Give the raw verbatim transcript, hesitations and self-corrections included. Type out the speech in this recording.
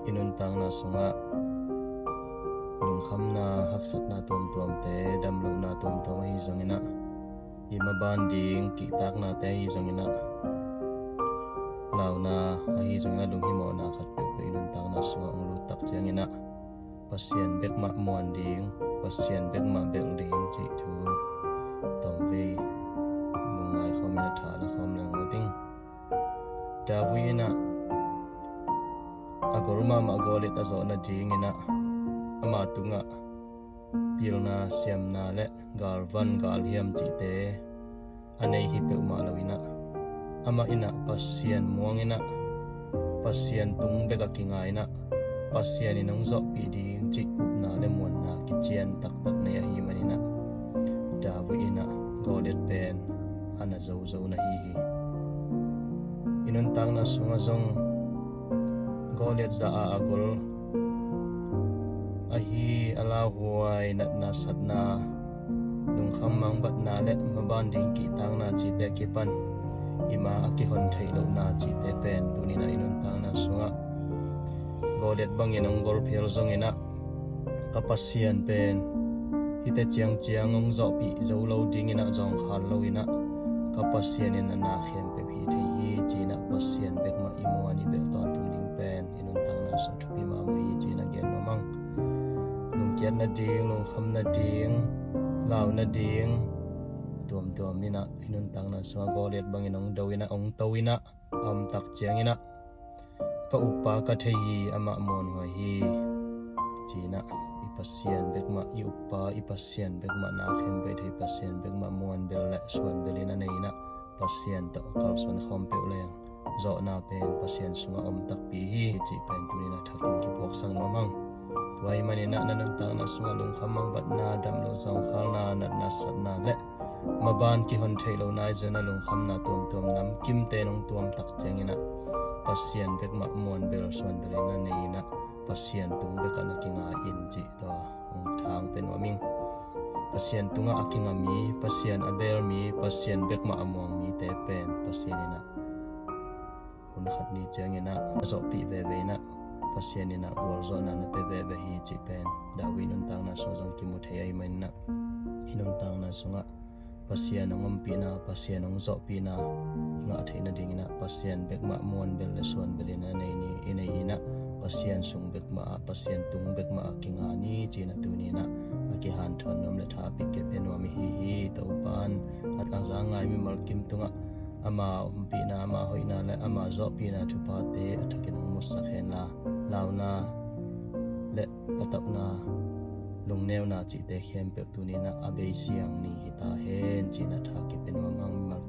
I nuntakna sungah lungkhamna, haksatna tuamtuamte, damlohna tuamtuam ahi zonginah, i maban ding kihtaknate ahi zonginah, launa ahi zonginah, lunghimawhna khat peuhpeuh i nuntakna sungah hong lut tak cianginah, Pasian bekmah muan ding, Pasian bekmah belh ding cih thu tomvei lungngai khawmin a tha la khawm leng uh ding. David inah a gol mahmah Goliat a zawh nadinginah ama tungah pilna, siamna le galvan, galhiam cihte a nei hi peuhmah loinah, amah inah Pasian muanginah, Pasian tung bek a kingainah, Pasian in hong zawhpih ding cih upna le muanna kician taktak nei ahi maninah, David inah Goliat pen a na zozo na hi hi. I nuntakna sungah zong Goliat za-a a gol ahi a lauhuai, natna satna, lungkham mangbatna le maban ding kihtakna cihte a kipan i ma a kihon theih lohna cihte pen tuninah i nuntakna sungah Goliat bangin hong gol phel zonginah, ka Pasian pen hihte ciangciang hong zawhpih zo lo dinginah zawngkhal loinah, ka Pasian in a na khempeuh hih thei hi cinah, Pasian bekmah i muan i belh tawntung ding pen i nuntakna sungah thupi mahmah hi cinah gen nuam ing. Lungkiat nading, lungkham nading, lau nading tuamtuam inah i nuntakna sungah Goliat bangin hong do inah, hong to inah, a om tak cianginah, ka uppa ka thei hi, amah muanhuai hi cinah, i Pasian bekmah, i uppa, i Pasian bekmah, na khempeuh thei Pasian bekmah muan bel le suan belin a nei inah, Pasian tawh a kalsuan khawm peuh leng zawhna pen Pasian sungah om takpi hi cih pen tuninah thakin kipuaksak nuam ing. Tua ahih maninah na nuntakna sungah lungkham mangbatna, damloh zawngkhalna, natna satna le maban kihon theih lohna ahi zonginah lungkhamna tuamtuam namkimte in hong tuam tak cianginah, Pasian bekmah muan bel suan belin a nei inah, Pasian tung bekah na kinga in cih tua hong thang pe nuam ing. Pasian tungah a kinga mi, Pasian a bel mi, Pasian bekmah a muang mite pen Pasian inah hun khat ni cianginah a zawhpih veve inah, Pasian inah gualzawhna na pe veve hi cih pen David nuntakna sungah zong kimu thei ahi maninah, i nuntakna sungah Pasian hong ompihna, Pasian hong zawhpihna i ngah theih nadinginah, Pasian bekmah muan bel le suan belin a nei ni, i nei inah, Pasian sung bekmah ah, Pasian tung bekmah ah kinga ni cinah tuninah a kihanthawn nuam le tha a pik kei pe nuam i hi hi. Topan a za ngai mimal kim tungah ama ompihna, ama hoihna le ama zawhpihna thuphate a thakin hong musak henla, launa le patauhna, lungneuna cihte khempeuh tuninah a beisiang ni hi ta hen cinah tha kipe nuam ing. Mimal